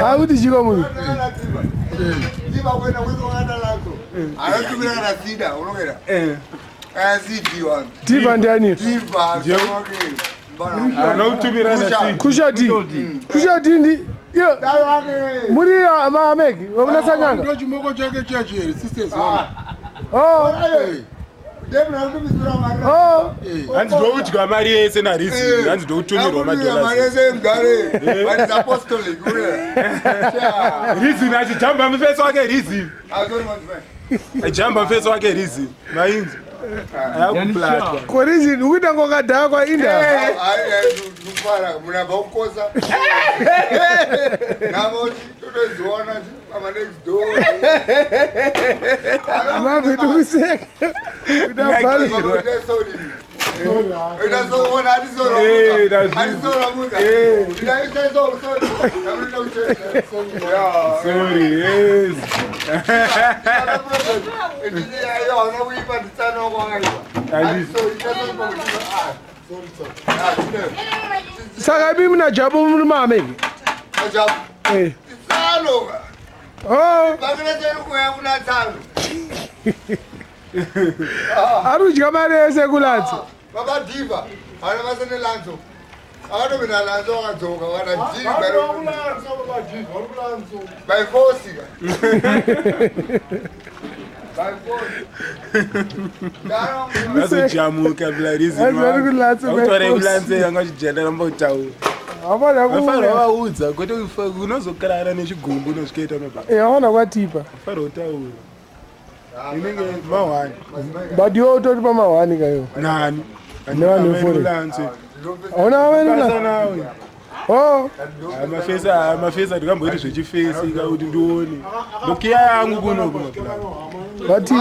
Akuti chiko munhu. Tiva ndiani? Kushati. Kushati ndi iyo muri maameki vamuna sanyanga. Ndo chimoko chake chacho here sisters. Oh. Oh. Hanzi ndokudya mari yese narizini, hanzi ndokutumirwa madollars. Rizini achijamba mufeso wake rizini. Ajamba mufeso wake rizini. Mainzi. Ayakuplatwa. Korizini ukuita ngokadhakwa inda. Munabva kukosa namoti totoziona pamanext door. Mabvetu kuseka. Kuita bhali. Sorry, yes. Saka imi muna jabu muri maameki. Eh. Oh. Ari kudya mari yese kulatsa. Baba Diva, vana vasine lanzo. Akatopinda lanzo akadzoka vana Diva. By force. By force. Vazojamuka bila rizini. Hanzi vari kulatsa by Vakutora force. ekulanze yanga vachijenda ramba kutaura. Hapana Vafanira kuuya. vaudza kwete unozokarara nechigumbu unosvikaita mabasa. Eh, hawana kwatipa. Vafanira kutaura. Inenge mahwani. But iwe utori pamahwani kayo. Nani? Nevanhu veforeign. Lanze. Hauna vamweni Basa la? nawe. Oh. Mafesa mafesa ndikamboiti zvechifesi kuti ndione. Ndokiya yangu kuno kuno. Vatipe.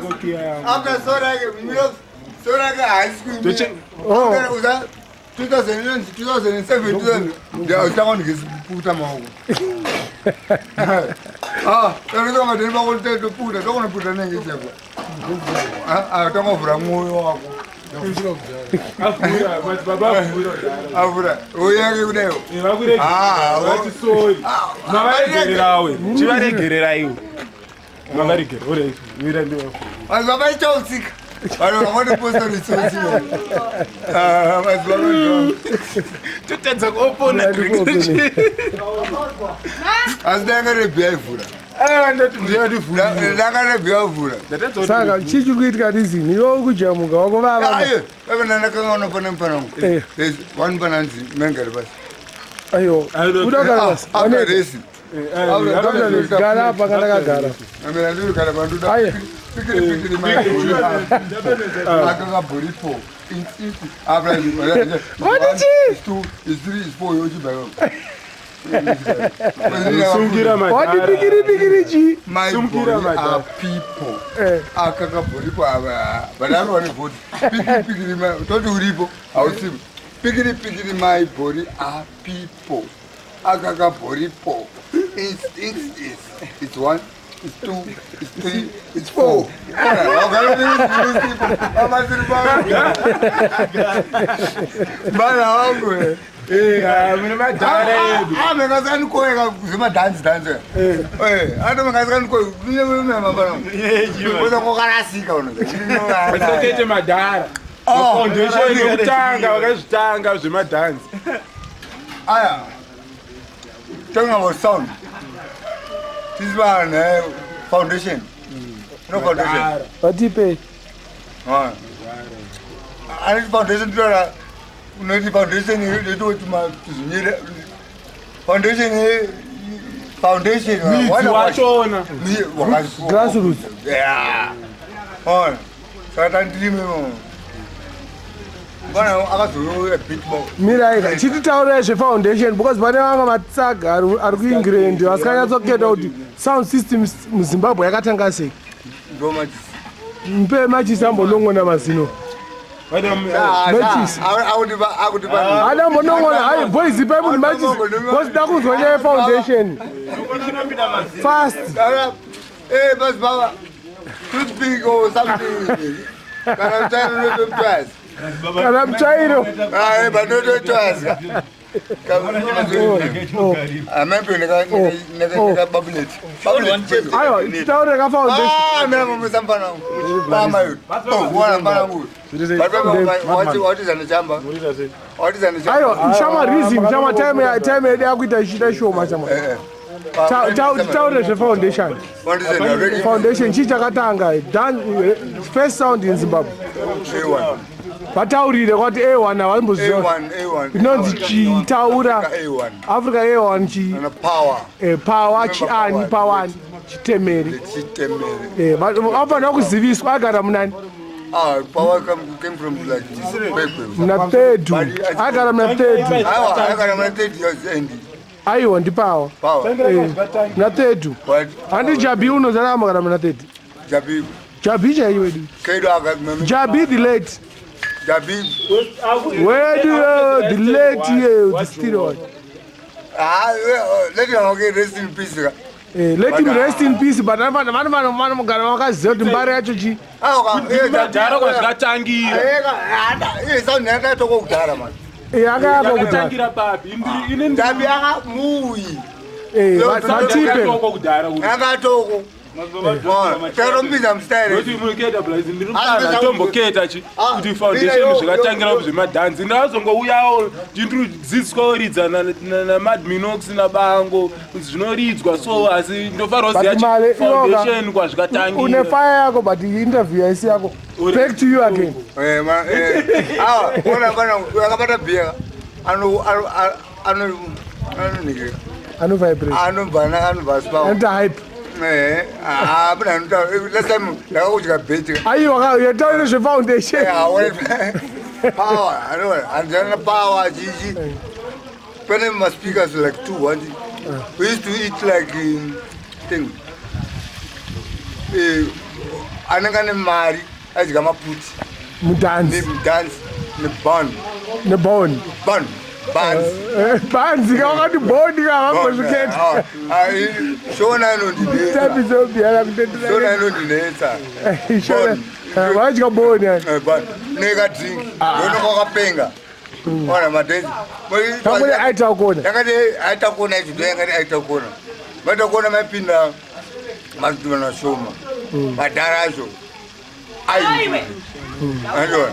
Ndokiya yangu. After Sorake, Sorake High School. Oh. 2007, 2000, maoko. Ah, tanoita madheni mako toputa, tokonoputa nenge chekwa. Ah, tongovhura mwoyo wako. Avhura, madzibaba avhura. Avhura. Uyake kudayo. Vakuregera. Vati sorry. Mavaregererawe. Chivaregereraiwo. Mavaregera. Alright. Mira ndiwa. Madzibaba ichautsika. Vanhu vakandiposta ritsotsi. Ah, madzibaba. Totadza kuopona. Asi danga rebhiya ivhura. Ah, ndati ndiyandivhura. Danga rebhiya ivhura. Saka chii chiri kuitika rizini? Iwe uri kujamuka wako vava. Ayo, baba ndakanga unopona mufana wangu. Eh. There's one bananzi mengari basi. Ayo. Uda gara basi. After Waneta. race. Gara apa kana ndakagara. Amira ndiri kana banduda. Aye. Pikiri pikiri mai. Akanga bhoripo. After What chii? It's 2, it's 3, it's 4 yochiba. Sungira Wati madhara. pikiri pikiri chii? My Sumkira body madhara. are people. Eh. Akanga bhoripo ava. Vanhu vane bhori. Pikiri pikiri mai. Toti uripo. Hausipo. Pikiri pikiri my body are people. Akanga bhoripo. It's 1, it's 2, it's 3, it's 4. Bana wangu. Eh, mune madhara edu. Amengasanikoeka zvemadhanzi dhanzi. Atomengasanikoeka. Kokarasika Vasatete madhara. Oh. Foundation yekutanga vakazvitanga zvemadhanzi. Aya. Talking about sound. This one, foundation. No foundation. Vatipe. Ah. Ani foundation tora unoti foundation yedu tuzvinyira foundation foundation Midzi wachona. Grassroots. Yeah. On. Saka tandirime mo. Bana akazouya beatbox. Mirai, chititaurai zvefoundation because pane vamwe matsaga ari kuengland vasinganyatsoketa kuti sound system muZimbabwe yakatanga sei. Ndomachisi. Mpe machisi ambonong'ona mazino. Machisi. Akutipa akutipa. Ada ambonong'ona. Ayi boys ipai munhu machisi. Because da kunzwa nyaya yefoundation. Fast. Eh, basi baba. Toothpick or something. Kana mtairo twice. Kana mutsvairo. Ah, but not twice. Aiwa, titaure ka foundation. Aiwa, shama reason, shama time yedu yakuita ichiita shoma shama. Titaure zvefoundation. Foundation chii chakatanga? First sound in Zimbabwe. Vataurire kwati A1 havamboziva. Inonzi chitaura Africa A1 chi power chiani pawani chitemeri. Vafanira kuziviswa agara munani? Power came from like muna third. Agara muna third. Agara muna third years end. Aiwa ndi power. Muna third. Handi Jabi unozara amagara muna third. Jabi. Jabi chai wedu. Jabi the late. Jabi. Wedu the late the still one. Let him rest in peace. Let him rest in peace, but vanhu vanogara vakaziva kuti mbari yacho chi. Kudhara kwazvakatangira. Yakatoko kudhara man. Yakayako kudhara. Papi. Ini Jabi akamuyi. Vatipe. Yakatoko. Tarombidza mustyle. Tomboketa chi kuti foundation zvakatangira zvemadhanzi. Ndazongouyawo ndindidzidziswa kuridza naMad Minox naBango zvinoridzwa so asi ndofanira kuziva Male, foundation kwazvikatangira. Une fire yako but interview haisi yako. Back to you again. Akabata bhiya anonhikira. Anovibrate. Anobva asipa. Anoita hype. Last time ndakakudya bheti. Aiwa, yataure zvefoundation. Power, handiana power chichi. Pane maspeakers like 2 1. We used to eat like thing. Anenge ane mari aidya maputi. Mudhanzi. Mudhanzi nebun. Nebon. Bun. Buns. Banzi ka wakati boni ka vambozviketa. Shona inondinetsa. Tabizobiara Shona inondinetsa. Shona. Vadya boni. Bun. Neka drink. Ndononga wakapenga. Ona madhenzi. Pamwe aita kona. Yakati aita kona icho ndo yakati aita kona. Maita kona maipinda mazuva mashoma. Madhara acho. Ai. Andona.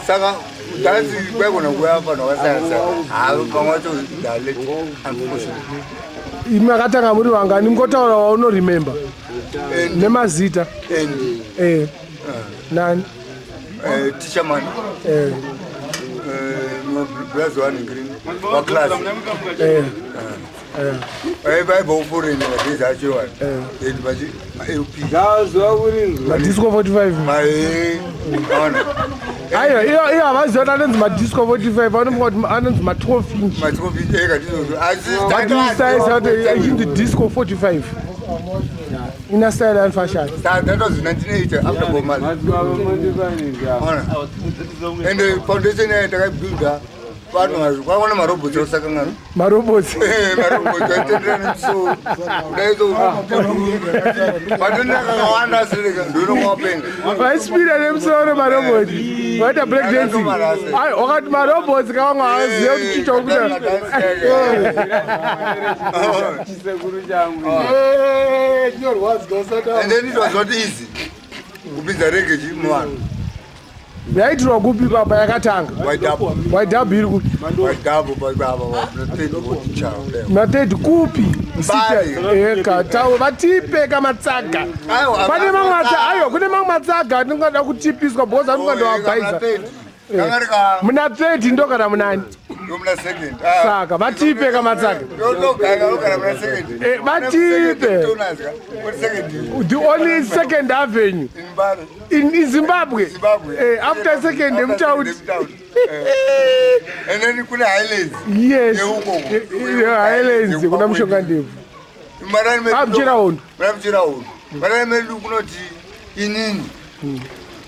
Saka dhanzi kwaigona kuuya vanhu vakasiyana siyana. Ha pamwe wacho daleti unfortunately. Imi makatanga muri vangani ngotaura waunoremember. Nemazita. And Nani? Teacher man. Blazi one green. Wa class. Vaibva kuforeign madhezi acho wani. And vachi LP. Madisco 45. Mae. Ona. Aiwa, iyo havaziva kuti anonzi madisco 45 vanofunga kuti anonzi ma12 inch. Matikofi eka ndizvozvo. Asi But style kuti ichinzi disco 45. Ina style and fashion. That was 1980 after Bob Marley. Ona. And the foundation yayo takabuilda vanhu kwakona marobots osakangana. Marobots. Marobots aitendera nemusoro. Kudai so matendera kakawanda asireka ndononga wapenga. Vaisipira nemusoro maroboti. Vaita break dancing. Ai, wakati marobots kavamwe havaziva kuti chii chakuita. Chisekuru changu. And then it was not easy kupinza reggae muvanhu. Yaitirwa kupi papa yakatanga? Waidhabu. Waidhabu iri kupi? Waidhabu baba Matedi kupi? Mbare. Eka tawo vatipe kamatsaga. Aiwa, Pane mamwe matsaga, aiwa kune mamwe matsaga atingada kutipiswa because anongandowabhaisa. Kakarika Muna 30 ndo kana munani? muna second. Saka vatipe kamatsaga. Yogara muna second. Vatipe. Uri second. The only Second Avenue In Mbare. in Zimbabwe. Zimbabwe. After Second Mtauti. And then kune Highlands. Yes. Yeukoko. Highlands kuna mushonga ndebvu. Ah, Muchirahondo. Muna Muchirahondo. Marani medu kunoti inini.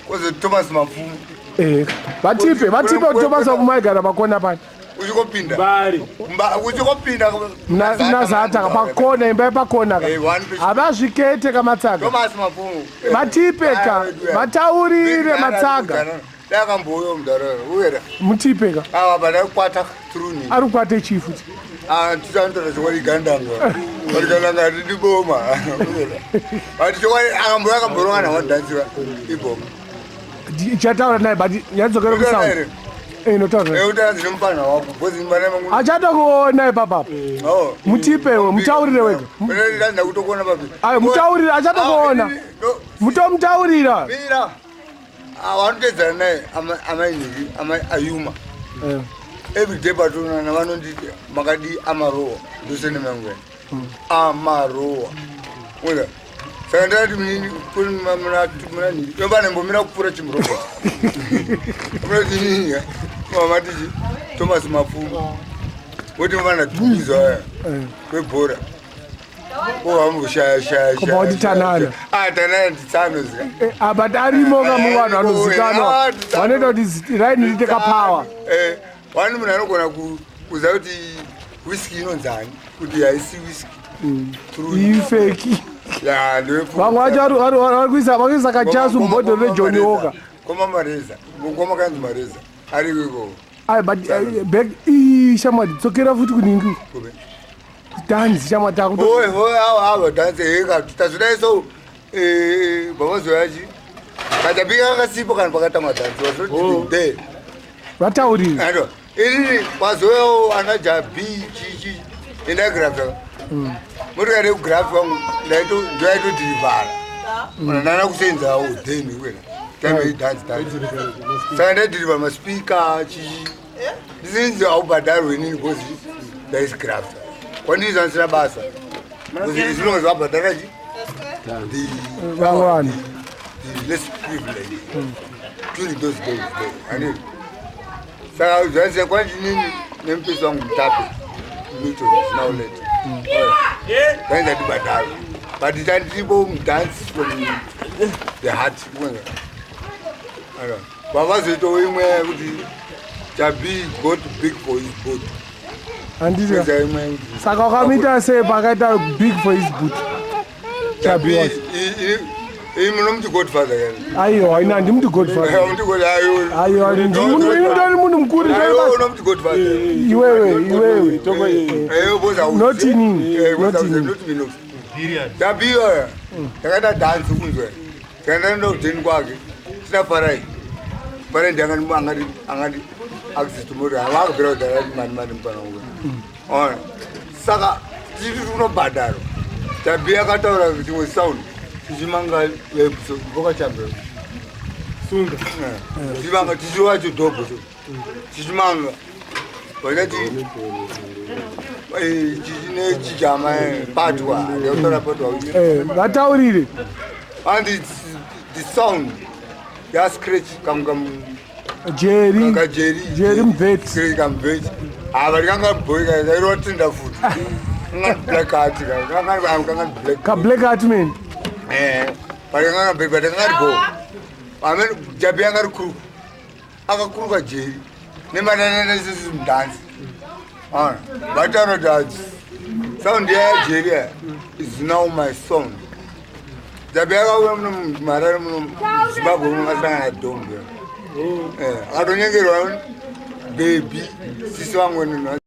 Kozoti Thomas Mapfumo. Vatipe kuti Thomas Mapfumo pakona pani. Uchikopinda. Mbare. Uchikopinda. Muna Zata pakona imba yepakona ka. Havazvikete kamatsaga. Thomas Mapfumo. Vatipe ka. Vataurire matsaga. Dakambouya mudhara uyera. Mutipe ka. Ava bada kwata. Through Ari kukwate chii futi? Ah, tisantora chokwadi gandanga. But gandanga hatidi boma. But chokwadi akambouya akamborova nawadhanzira iboma. Chataura naye, but yadzokera kusound. Inotaura naye. Utaura nemupana wako because mupana mangu. Achatokuona ipapapa. Oh. Mutipewe, mutaurire wega. Ndanda kutokuona papi. Ayo, mutaurire, achatokuona. Mutomutaurira. Mira. Vanotedzana naye amainiki ayuma. Every day patonana vanonditi makadi amarowa ndosene mangwena. Amarowa. Oza. Saka ndakati munini kuri muna nini. Yobana mbomira kupfuura chimurobot. Munoti nini? Mama tichi Thomas Mapfumo. Woti mwana tumizo aya. Kwebhora. Ohamboshaya shaya. Kubva kuti Tanana. Ah, Tanana nditsano zika. Ah, but arimo ka muvanhu vanozikanwa vanoita kuti raini riite kapower. Wani munhu anogona kuziva kuti whisky inonzani, kuti haisi whisky. Ifeki. Vamwe vacho vari kuisa kachasu mubhodhoro reJohnny Walker. Koma mareza, koma kanzi mareza ari ikoko. Ai, but back shamwari, dzokera futi kuningi. Dhanzi shamwari takuto. Oye, oye, awa awa dhanzi heka tazodai so baba zoyachi. Kachapika akasipo kana pakatangwa dhanzi was not even there. Vataurire. Ando, inini mazoyawo ana Jabi chichi endagrafa. Motikari yekugrafa wangu ndoyaitodhirivhara. Ndana kusenzawo then wena. Time yedhanzi dhanzi. Saka ndaidhirivha maspika chichi. Ndisinzi haubhadharwe inini because ndaisigrafa. Kwandiri ndisina basa. Because zvinonga zvabhadhara chi? Vamwe vanhu. The less privilege during those days there. Ani saka zvaise kwandinini nemupesi wangu Mutape Milton is now late. Ndainza tibhadharwa. But tandiripo mudance from the heart. Vavazoitawo imwe yekuti Jabi got big for his boot. Handiti. Kuita imwe. Saka wakamuita sei pakaita big for his boot? Jabi wacho. Imi munomuti godfather kani? Aiwa, ina handimuti godfather. Muti god ayo. Aiwa, ndiri munhu mukuru. Ayo unomuti godfather. Iwewe, iwewe. Eh, boza auzi. Not inini, Eh, boza not auzi, inini. not me, no. Jabi oya. Takaita dance kunzwe. Takaenda kudheni kwake. Tina Farai. Farai ndiye angati access to motor. Havakubvira kudhara mani mani mupana wangu. Ona. Saka tiri kunobhadharwa. Jabi akataura chimwe sound. Tichimanga vokachambira. Sunga. Tichimanga tichiwa chidhobho so. Tichimanga. Vakati chichine chijama patwa. Ndakutaura patwa. Vataurire. And the sound ya scratch kam kam Jerry. ka Jerry. Jerry Mveti. Scratch kam Mveti. Ah, vari kanga boy ka irotinda futi. Kanga black heart ka. Kanga kanga black. Ka black heart man. Vari kanga black but kanga bo. Amen Jabi anga ri kuru. Akakuruka Jerry. Nemanana sisi mdance. Ah, vataura kuti sound ya Jerry is now my song. Jabi akauya muno muHarare muno Zimbabwe muno akasangana naDombe. Akatonyengerwa baby sisi vangu.